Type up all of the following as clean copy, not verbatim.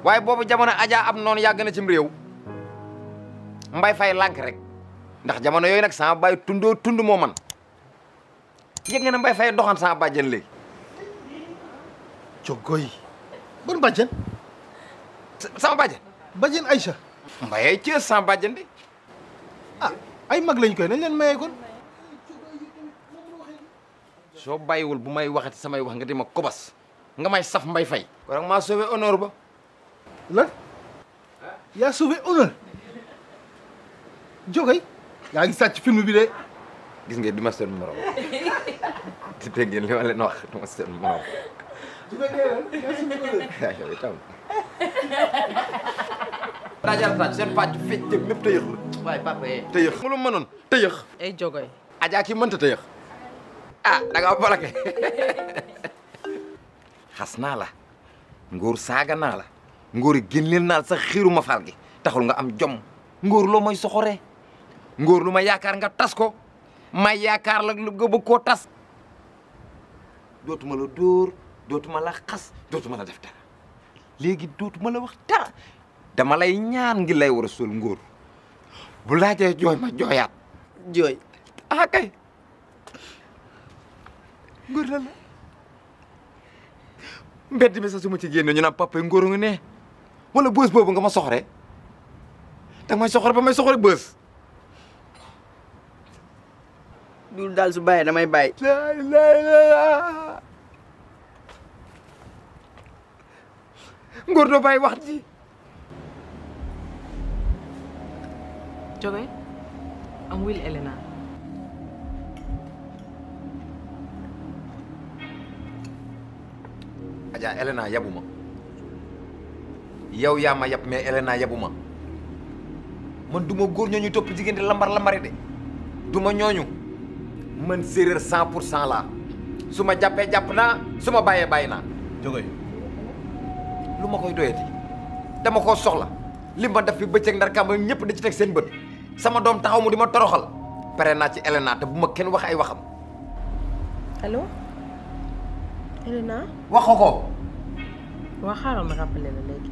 waaye boobu jamono Adja am noonu yàgg na cim réew Mbaye Faye lànk rek ndax jamono yooyu nag sama baay tundoo tund moo man yëg nga ne Mbaye Faye doxan sama bàjjen léegi. Jogoy ban bàjjen. sama bàjjen. bàjjen Aïcha. Mbaye Thiès sama bàjjen di. ah ay mag lañ koy nañ leen mayee kon. soo bàyyiwul bu may waxati samay wax nga di ma kobas nga may saf Mbaye Faye. kon nag maa sauvé honneur ba. lan yaa sauvé honneur. Jogoy yaa ngi sàcc film bi de. gis nga du ma seen morom di dégg ngeen li ma leen wax du ma seen morom. yow itam. daajal taaj seen pàcc fecc jëg lépp tëyëx la. waaye papa yee. tëyëx mu lu mënoon tëyëx. ay Jogoy. Adja ki mënta tëyëx. ah da ngaa bolake. xas naa la. ngóor saaga naa la. ngóor yi génneel naa la sax xiiru ma faal gi. taxul nga am jom. ngóor loo may soxoree. ngóor lu ma yaakaar nga tas ko. may yaakaar la nga bëgg koo tas. dootuma la dóor dootuma la xas dootuma la def dara léegi dootuma la wax dara dama lay ñaan ngi lay war a sol ngóor bu laajee jooy ma jooyaat. jooy. ah kay ngóor la la mbedd mi sax su ma ci génne ñu naan papa ngóor nga ne wala bës boobu nga ma soxore da may soxore ba may soxore bës. dul daal su bàyyee damay bàyyi. la ngóor doo bàyyi wax ji. Jogoy am wil Elena. Adja Elena yabu ma yow yaa ma yab mais Elena yabu ma man du ma góor ñooñu topp jigéen di lambar lambari de du ma ñooñu man séeréer 100% laa su ma jàppee jàpp naa su ma bàyyee bàyyi naa. Jogoy lu ma koy doyati dama koo soxla li ma def fi bëccëg ndar kàmb ñëpp di ci teg seen bët sama doom taxaw mu di ma toroxal pare naa ci Elena te bu ma kenn wax ay waxam. allo Elena. waxoo ko. waa xaaral ma rappelé la léegi.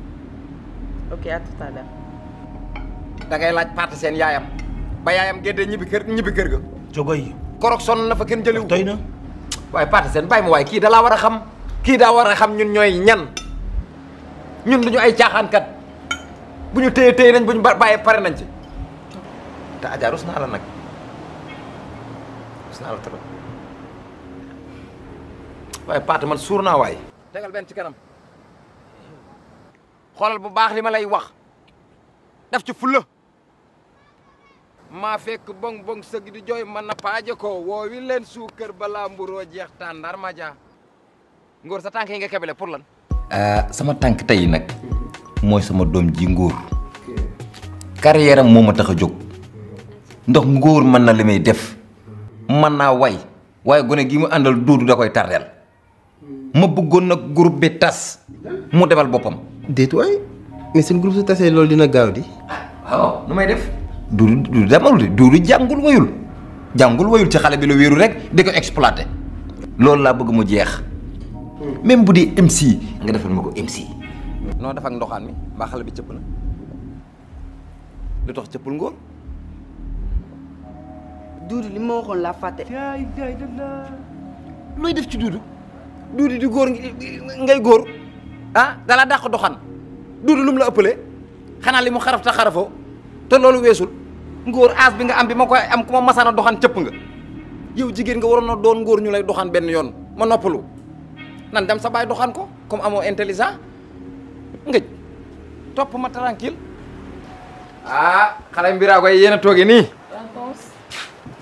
ok à tout à l'heure. da ngay laaj paate seen yaayam ba yaayam géddee ñibbi kër ga. Jogoy korok sonn na fa kenn jëliwu. doy na. waaye paate seen bàyyi ma waaye kii da laa war a xam kii daa war a xam ñun ñooy ñan ñun duñu ay caaxaankat bu ñu téye nañ bu ñu bàyyee pare nañ ci te Adja rus naa la nag rus naa la trop waaye paate man suur naa waay. tegal benn ci kanam xoolal bu baax li ma lay wax def ci fulla maa fekk bong bong sëgg di jooy man na paaje ko woowi leen suukar balaa mburoo jeex tàndar ma ja ngóor sa tànk yi nga kebele pour lan. sama tànk tey nag mooy sama doom ji ngóor carrière am moo ma tax a jóg ndax ngóor mën na li muy def mën naa way waaye gone gi mu àndal duudu da koy tardeel ma bëggoon nag groupe bi tas mu demal boppam. déet waay mais seen groupe su tasee loolu dina gaaw di. waaw nu may def. du demal de du jàngul wayul ci xale bi la wéeru rek di ko exploité loolu laa bëgg mu jeex même bu dee MC nga defal ma ko MC. noo def ak ndoxaan mi mbaa xale bi cëpp na lu tax cëppul ngóor. Duudu li ma waxoon laa fàtte. looy def ci duudu di góor ngay góor ah dala dàq doxaan duudu lu mu la ëppalee xanaa li mu xaraf ta xarafoo te loolu weesul ngóor aas bi nga am bi ma koy am ku ma masana doxaan cëpp nga yow jigéen nga waroon na doon ngóor ñu lay doxaan benn yoon ma noppalu nan dem sa baay doxaan ko comme amoo intelligent ngëj topp ma tranquille ah xale mbiraago yi yéen a toogee nii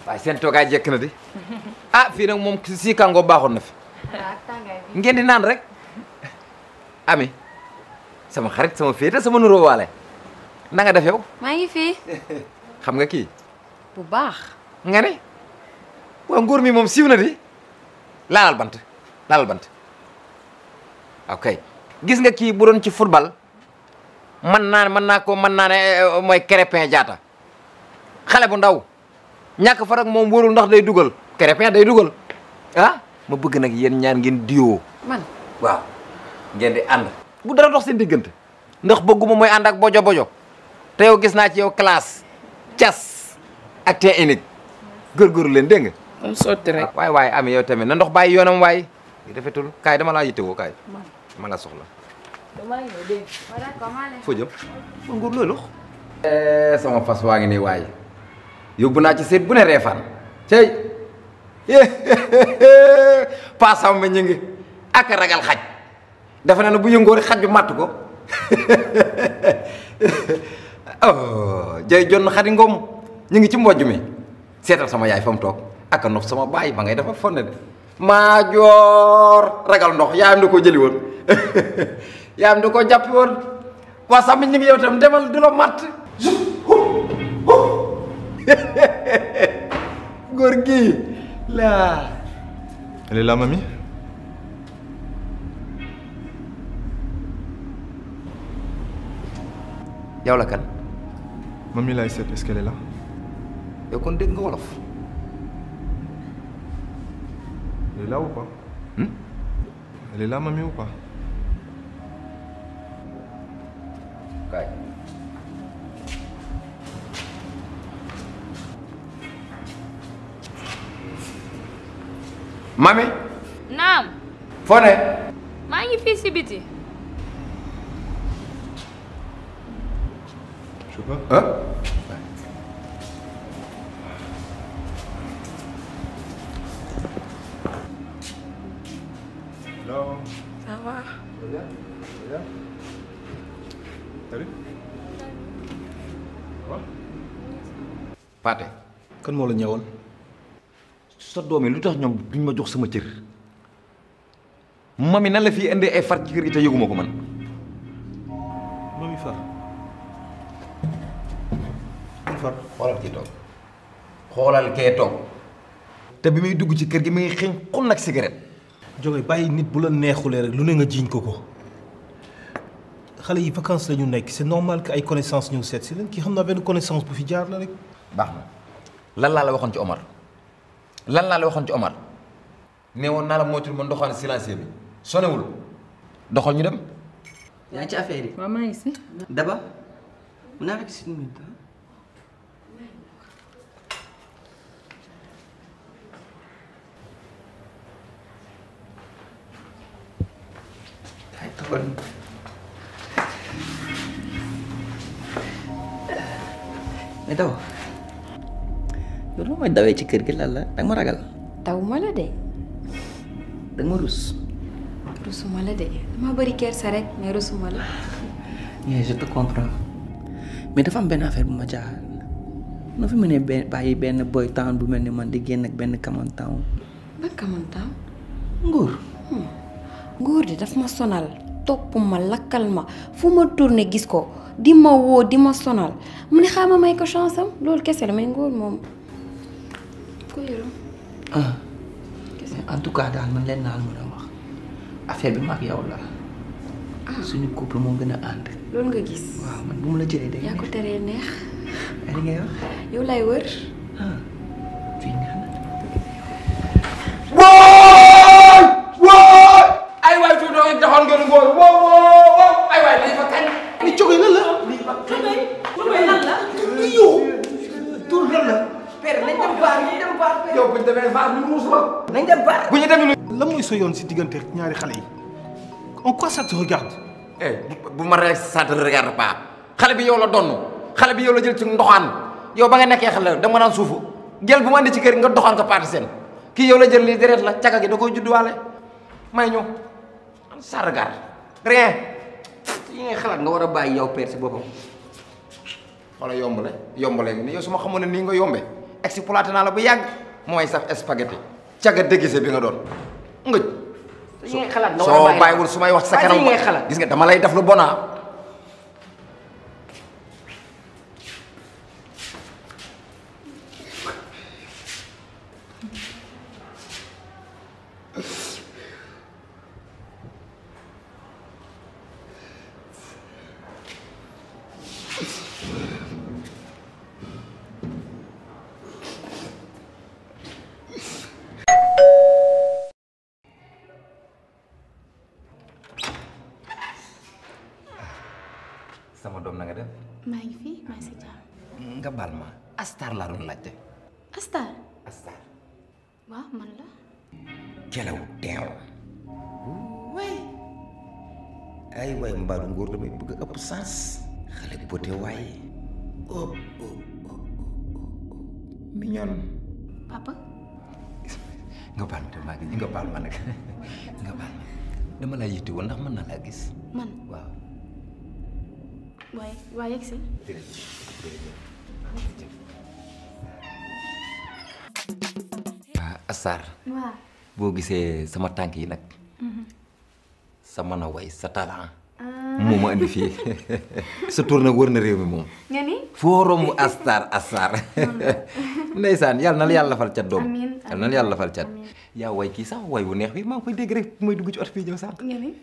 waaye seen toogaay jekk na di ah fii nag moom si kàngoo baaxoon na fi ngeen di naan rek ami sama xarit sama féete sama nuroo waale na nga def yow. maa ngi fi. xam nga kii. bu baax. nga ne waaw ngóor mi moom siiw na di laalal bant ok gis nga kii bu doon ci football mën naa ne mooy Krépin Diatta xale bu ndaw ñàkk fa rek moom wóorul ndax day dugal Krépin day dugal ah ma bëgg nag yéen ñaar ngeen diwoo. man waaw ngeen di ànd bu dara dox seen diggante ndax bëgguma mooy ànd ak bojo bojo te yow gis naa ci yow classe cas ak te unique góorgóorlu leen dégg nga. am sotti rek. waay ami yow tamit na ndox bàyyi yoonam waay rafetul kaay dama laa yittewoo kaay dama la soxla. foo jëm ma nguur loolu. sama fas waa ngi nii waay yóbbu naa ci seet bu ne reefaan cey paasam ma ñu ngi ak ragal xaj dafa ne bu yëngoo rek xaj bi matt ko oh jëy jonn xadi ngom ñu ngi ci mbojj mi seetal sama yaay fa mu toog ak ndox sama baay ba ngay dafa fonne de maa joor ragal ndox yaayam da ko jëli woon yaayam da ko jàppi woon waa sàmm ñu ngi yow tam demal du la matt góor gi laa. Elle est là, mamie? yow la kan. Mamie laay seet, est-ce qu'elle est là? yow kon dégg nga wolof. Elle est là ou pas? Elle est là, mamie ou pas? kaay. mami. naam. foo ne. maa ngi fii si biti. Je sais pas. ah. Hello. Ça va. Salut. Paate. kan moo la ñëwoon. sa doom yi lu tax ñoom duñ ma jox sama cër. mami nan la fii indee ay far ci kër gi te yëguma ko man. mami far. mami far. xoolal kii toog xoolal kee toog te bi muy dugg ci kër gi mi ngi xeeñ xun nag cigarette. jóge bàyyi nit bu la neexulee rek lu ne nga jiiñ ko ko xale yi vacances la ñu nekk c'est normal que ay connaissance ñëw seet si leen kii xam naa benn connaissance bu fi jaar la rek. baax na lan laa la waxoon ci Omar lan laa la waxoon ci Omar nee woon naa la moytul ma ndoxaan silencieux bi sonewul doxal ñu dem. yaa ngi ci affaire yi. waaw maa ngi si. Daba mun naa fekk si une minute. ay toogal. mais Daba yow loo may dawee ci kër gi lan la danga ma ragal. taw ma la de. danga ma rus. rusuma la de dama bëri kersa rek mais rusuma la. mais je te comprends mais dafa am benn affaire bu ma jaaxal noo fi mënee bàyyi benn boy town bu mel ni man di génn ak benn kaman town. ban kamantaam. nguur. góor di daf ma sonal topp ma lakkal ma fu ma tourné gis ko di ma woo di ma sonal mu ne xaama may ko chance am loolu kese la may ngóor moom ko yërëm. en tout cas daal man leen naa mën a wax affaire bi maag yow la. suñu couple moo gën a ànd. loolu nga gis. waaw man bu mu la jëlee day yaa ko teree neex. li ngay wax. yow lay wër. fii neex na. wooy ay waay tuuti doon taxoon ngeen ngóor woo ay waay lii fa kañ. ni jóge lan la. tur lan la. père nañ dem baar nañ dem baar. yow bu ñu demee vaar lu muus ma. nañ dem baar. bu ñu demee lu. lan mooy sa yoon si diggante ñaari xale yi. en quoi ça te regarde. bu ma rek ça te regarde pas xale bi yow la donn xale bi yow la jël ci ndoxaan yow ba nga nekkee xale dama naan suufu jël bu ma andi ci kër nga doxaan ko paati seen kii yow la jël lii deret la caga gi da koy judduwaale may ñu ça regarde rien. yi ngay xalaat nga war a bàyyi yow père si boppam. xoolal yombale ngi ni yow su ma xamoon ne nii nga yombe exploité naa la bu yàgg mooy saf spaghetti caga déguisé bi nga doon ngëj. yi ngay xalaat nga war a bàyyi soo bàyyiwul su may wax sa kanam gis nga dama lay def lu bona sama doom na nga def. maa ngi fi maa ngi si jàmm. nga baal ma Astar laa doon laajte. Astar. Astar. waaw man la. kelew teew. ay waay mbaalu nguur damay bëgg a ëpp sens. xale bote waay. mignon. papa. nga baal ma de maa ngi nga baal ma nag nga baal ma dama laa yitte woon ndax mën naa laa gis. man waaw. waaye yegg si. Astar. waaw. boo gisee sama tànk yi nag. sa mën a way sa talent. moo ma indi fii sa tur nag wër na réew mi moom. nga ni. foo romb Astar. ndeysaan yàlla na la yàlla fal cat doom. amiin yàlla na la yàlla fal cat. yaa way kii sax way bu neex bi maa ngi koy dégg rek bu may dugg ci oto fii ñëw sax. nga ni.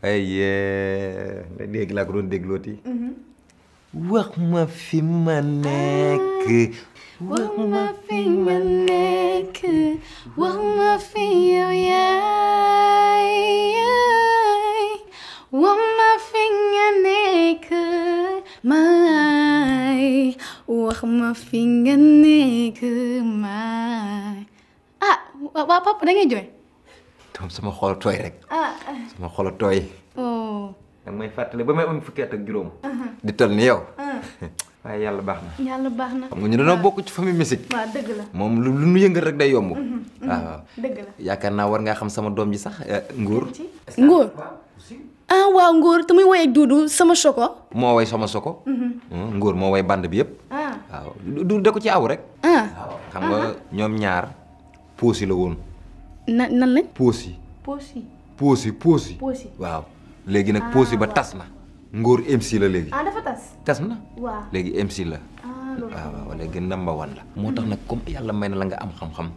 ay dégg laa ko doon déglooti. wax ma fi ma nekk. wax ma fi nga nekk. wax ma fi yow yaay. wax ma fi nga nekk. maay. wax ma fi nga nekk. maay. ah waa papa da ngay jooy. doom sama xol tooy rek. sama xol tooy. oh. danga may fàttali ba may am fukki at ak juróom. di tol ni yow. waaye yàlla baax na. yàlla baax na. xam nga ñu dañoo bokk ci famille musique. waaw dëgg la. moom lu nu yëngal rek day yomb. waaw dëgg la. yaakaar naa war ngaa xam sama doom ji sax Ngóor. Ngóor. ah waaw Ngóor te muy woy ak Duudu sama choko. moo way sama soko. Ngóor moo way band bi yëpp. waaw du da ko ci aw rek. waaw xam nga ñoom ñaar poosi la woon. nan lañ. poosi. poosi. waaw léegi nag poosi ba tas na. Ngóor MC la léegi. dafa tas. tas na. waaw léegi MC la. waaw léegi number one la. moo tax nag comme yàlla may na la nga am xam-xam.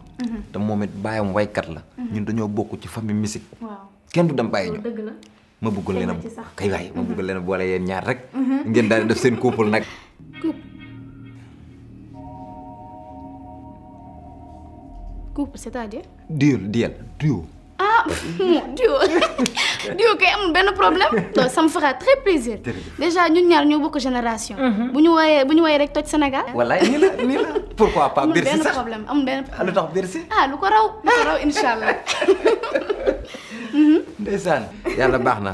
te moom it baayam waykat la. ñun dañoo bokk ci famille musique. waaw kenn du dem bàyyi ñu. dëgg la. ma bëggoon leen a kay waay ma bëggoon leen a boole yéen ñaar rek. ngeen daal di def seen couple nag. couple c'est-à-dire. duo. ah duo kay amul benn problème. donc ça me fera très plaisir. déjà ñun ñaar ñoo bokk génération. bu ñu woyee rek toj Sénégal. wallaay nii la pourquoi pas Bercy sax amul benn problème. lu tax Bercy. lu ko raw incha allah. ndeysaan yàlla baax na.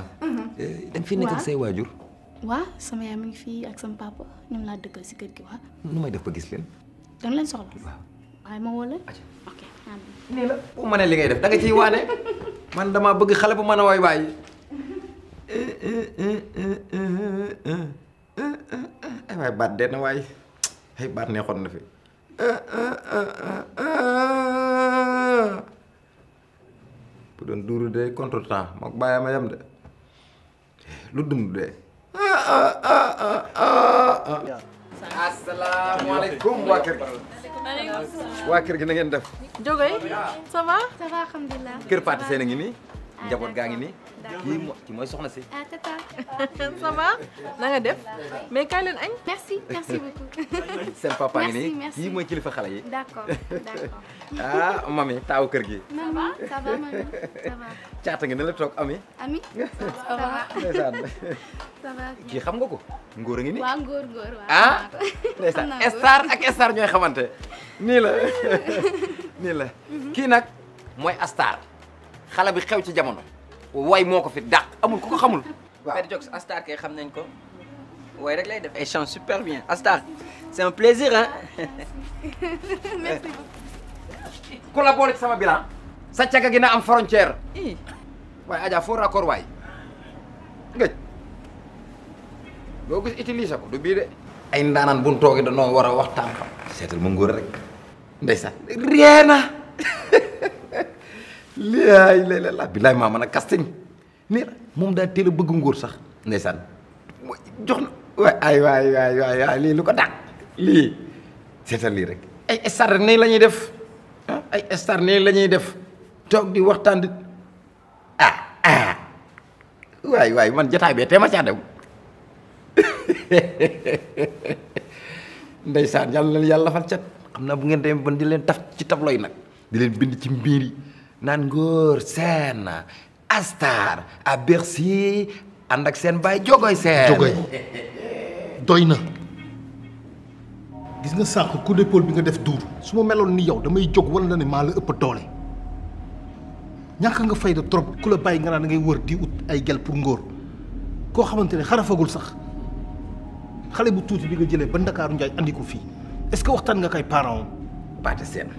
da nga fi nekk ak say waajur. waaw sama yaay mi ngi fii ak sama papa ñoom laa dëkkal si kër gi waaw. nu may def ba gis leen. da nga leen soxla. waaw waaye ma woo leen. ok. nii la bu ma ne li ngay def da nga ciy waane man damaa bëgg xale bu mën a waay waay. ay waay baat dee na waay ay baat neexoon na fi. bu doon duuru de contre temps mook bàyyi ma yem de lu dund de. asalaamaaleykum waa kër gi. waa kër gi na ngeen def. Jogoy ça va. ça va alhamdulilah. kër Pathé Sène a ngi nii. njaboot gaa ngi nii. kii mooy soxna si. tata. ça va na nga def mais kaay leen añ. merci beaucoup. seen papa ngi nii merci. kii mooy kilifa xale yi. d'accord. mami taawu kër gi. maman ça va maman ça va. caata ngi ne la toog ami. ami ça va. ndeysaan ça va. kii xam nga ko. Ngóor a ngi nii. waaw Ngóor waaw. ndeysaan star ak star ñooy xamante. nii la nii la. kii nag mooy Astar. xale bi xew ci jamono. way moo ko fi dàq amul ku ko xamul. waaw Père Jox Astar kay xam nañ ko way rek lay def ay chante super bien Astar c'est un plaisir hein. merci beaucoup. ku la boole ci sama bilan. sa caga gi na am frontière. waaye Adja foo raccord waay. ngëj loo gis utiliser ko du bii de. ay ndaanaan bu ñu toogee dañoo war a waxtaan xam. seetal ma Ngóor rek. ndeysaan reena. la bilaay maa mën a casting nii la moom daal teel a bëgg Ngóor sax ndeysaan jox na waay lii lu ko dàq lii seetal lii rek ay star nii la ñuy def ay star nii la ñuy def toog di waxtaan di waay man jotaay bee te ma caa dem ndeysaan yàlla fal cat xam naa bu ngeen demee ban di leen taf ci tableau yi nag di leen bind ci mbir yi naan Ngóor Sène Astar à Bercy ànd ak seen baay jogoy seen. jogoy doy na gis nga sànq coup d'épaule bi nga def Doudou su ma meloon ni yow damay jóg wala na ne maa la ëpp doole ñàkk nga fayda trop ku la bàyyi nga naan da ngay wër di ut ay gel pour ngóor koo xamante ne xarafagul sax xale bu tuuti bi nga jëlee ba Ndakaaru Njaay andi ko fii est-ce que waxtaan nga kay parents Pathé Sène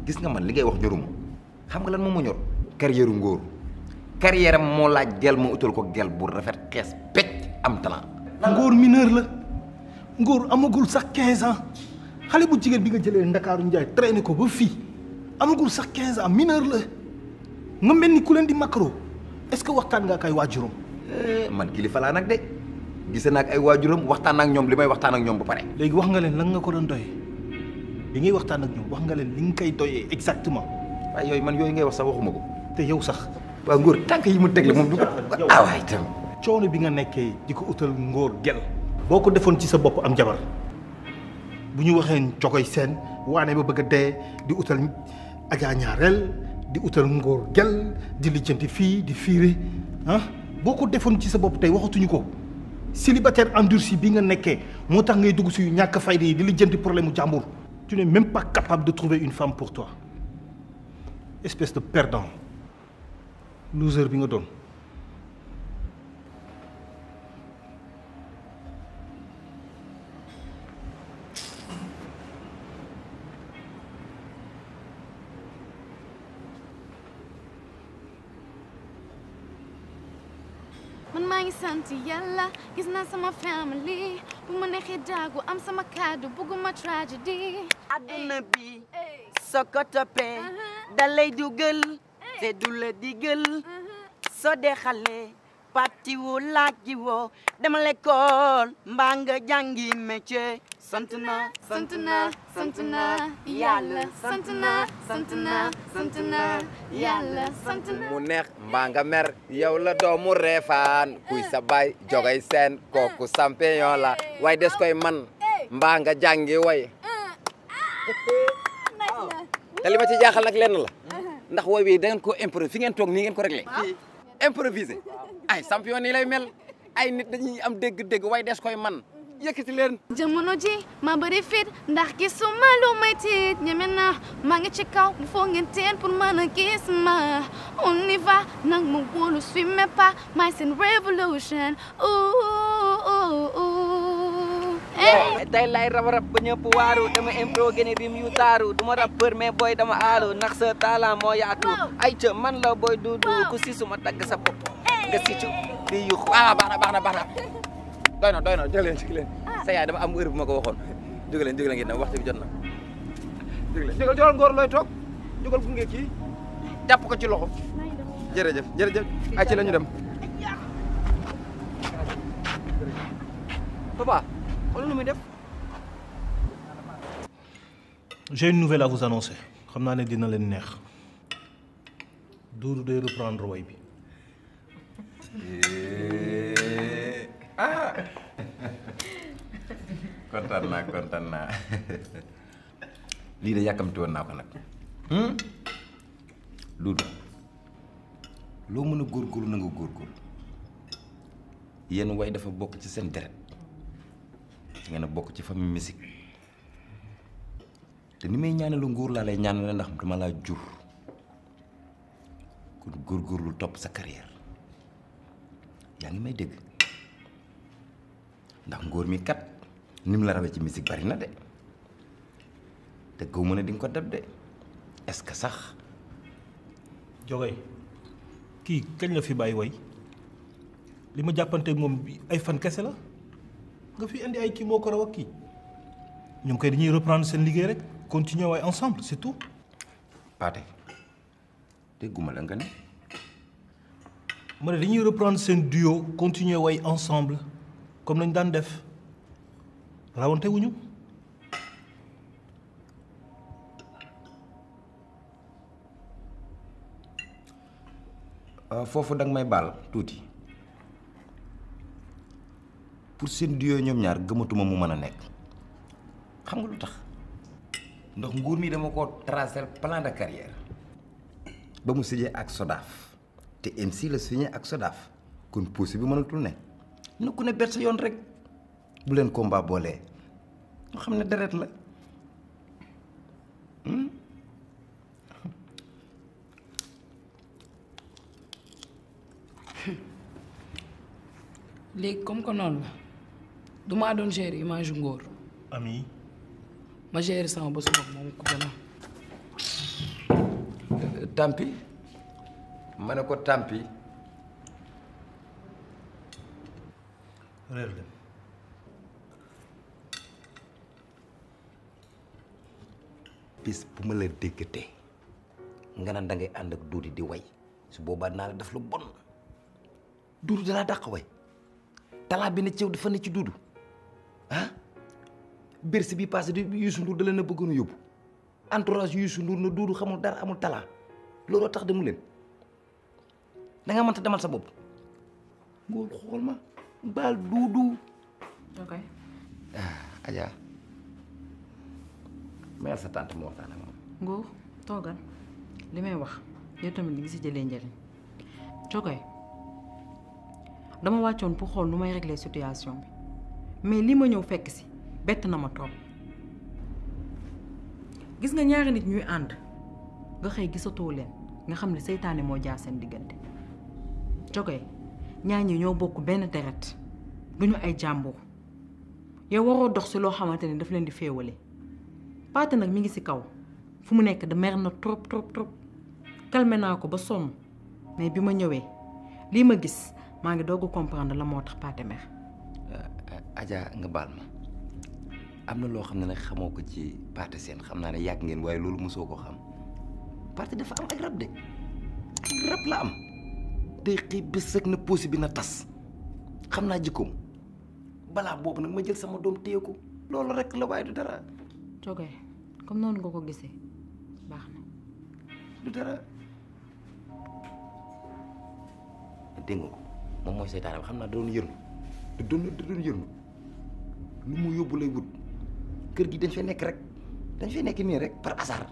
gis nga man li ngay wax ñoruma xam nga lan moom ma ñor carrière ngóor carrière am moo laaj gel ma utal ko gel bu rafet xees pecc am talent. ngóor mineur la ngóor amagul sax 15 ans xale bu jigéen bi nga jëlee Ndakaaru Njaay traîné ko ba fii amagul sax 15 ans mineur la nga mel ni ku leen di macro est-ce que waxtaan nga ak ay waajuram. man kilifa laa nag de gise naa ak ay waajuram waxtaan ak ñoom li may waxtaan ak ñoom ba pare. léegi wax nga leen lan nga ko doon doyee bi ngay waxtaan ak ñoom wax nga leen li nga koy doyee exactement. waaye yooyu man yooyu ngay wax sax waxuma ko. te yow sax. waaw ngóor tànk yi mu tegle moom du ko. waay itam. coono bi nga nekkee di ko utal ngóor gel boo ko defoon ci sa bopp am jabar bu ñu waxee jogoy seen waane ba bëgg a dee di utal ajaa ñaareel di utal ngóor gel di lijjanti fii di fiire ah boo ko defoon ci sa bopp tey waxatuñu ko célibataire endurci bi nga nekkee moo tax ngay dugg si ñàkk fayda yi di lijjanti problème mu jàmbur. tu n'es même pas capable de trouver une femme pour toi espèce de perdant loser bi nga doon. man maa ngi sant yàlla gis naa sama family bu ma neexee daagu am sama kàddu bëgguma tragédie. adduna bi soo ko toppee da lay dugal te du la digal soo dee xale parti wu laaj ji woo dama l'école mbaa nga jàngi métier sant na yàlla sant na yàlla sant na mu neex mbaa nga mer yow la doomu reefaan kuy sa baay jogay seen kooku champion la waaye des koy man mbaa nga jàngi way te li ma ci jaaxal nag lenn la ndax woy bi da ngeen ko improviser fi ngeen toog nii ngeen ko réglé improviser ay champion nii lay mel ay nit dañuy am dégg-dégg waaye des koy man yëkkati leen. jamono ji ma bëri fit ndax gisuma lu may tiit ñeme na maa ngi ci kaw bu foo ngeen teen pour mën a gis ma on y va nag ma wóolu suis même pas may seen révolution tey lay rab ba ñëpp waaru dama impro gene rim yu taaru duma rappeur mais boy dama aalu ndax sa talent moo yaatu ay ca man la boy dudu ku si suma tagg sa bopp nga si ci di yu baax na doy na jóg leen sa yaay dama am heure bu ma ko waxoon jóg leen ngeen dem waxtu bi jot na jógal ngóor looy toog jógal gunge kii jàpp ko ci loxo jërëjëf ay ci la ñu dem papa xool nu muy def. J'ai une nouvelle à vous annoncer xam naa ne dina leen neex Doudou day reprendre way bi. kontaan naa lii de yàkkamti woon naa ko nag Doudou loo mën a góorgóorlu na nga góorgóorlu yéen way dafa bokk ci seen deret ci ngeen a bokk ci famille musique te ni may ñaanal ngóor laa lay ñaanal ndax dama laa jur kon góorgóorlu topp sa carrière yaa ngi may dégg ndax ngóor mi kat ni mu la rawee ci musique bari na de te gaw ma ne di nga ko dab de est-ce que sax. Jogay kii kañ la fi bàyyi way li ma jàppanteeg moom ay fan kese la nga fi indi ay kii moo ko raw ak kii ñoom koy dañuy reprendre seen liggéey rek continuer way ensemble c'est tout. Pathé dégguma la nga ne. ma ne dañuy reprendre seen duo continuer way ensemble comme nañ daan def rawante wuñu. foofu danga may baal tuuti pour seen duo ñoom ñaar gëmatuma mu mën a nekk xam nga lu tax ndax nguur mi dama ko tracer plan de carrière ba mu signé ak Sodaf te MC la signé ak Sodaf kon puusi bi mënatul ne na ku ne bet sa yoon rek bu leen combat boolee nga xam ne deret la léegi comme que noonu la du maa doon gérer image yu ngóor ami ma gérer sama bosu bopp moom ku gën a tampi ma ne ko tampi reer leen bis bu ma la déggatee nga naan da ngay ànd ak Duudi di way su boobaa naa la def lu bon Duudi dalaa dàq way talaa bi ne ceew dafa ne ci Duudu ah Bercy bi passé di Youssou Ndour da leen a bëggoon a yóbbu entourage Youssou Ndour na Duudu xamul dara amul talaa looloo tax demu leen da nga mënta demal sa bopp ngool xool ma baal Duudu. ok. Adja mayal sa tante mu waxtaan ak moom. Ngor toogal li may wax yow tamit li ngi si jëlee njëriñ Jogoy dama wàccoon pour xool nu may régler situation bi mais li ma ñëw fekk si bett na ma trop gis nga ñaari nit ñuy ànd nga xëy gisatoo leen nga xam ne seytaane moo jaar seen diggante Jogoy ñaar ñi ñoo bokk benn deret duñu ay jàmbur yow waroo dox si loo xamante ne daf leen di féewale Paate nag mi ngi ci kaw fu mu nekk da mer na trop trop trop calmé naa ko ba sonn mais bi ma ñëwee lii ma gis maa ngi doog a comprendre la moo tax Paate mer. Adja nga baal ma am na loo xam ne nag xamoo ko ci Paate Sène xam naa ne yàgg ngeen waaye loolu mosoo ko xam Paate dafa am ak rab de ak rab la am day xëy bés rek na posi bi na tas xam naa jikkoom balaa boobu nag ma jël sama doom téye ko loolu rek la waaye du dara. Jogoy comme noonu nga ko gisee baax na. du dara dégg nga ko moom mooy seytaane bi xam naa da doon yërnu da doon yërnu lu mu yóbbu lay wut kër gi dañ fay nekk rek dañ fay nekk nii rek par hasard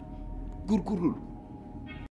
góorgóorlu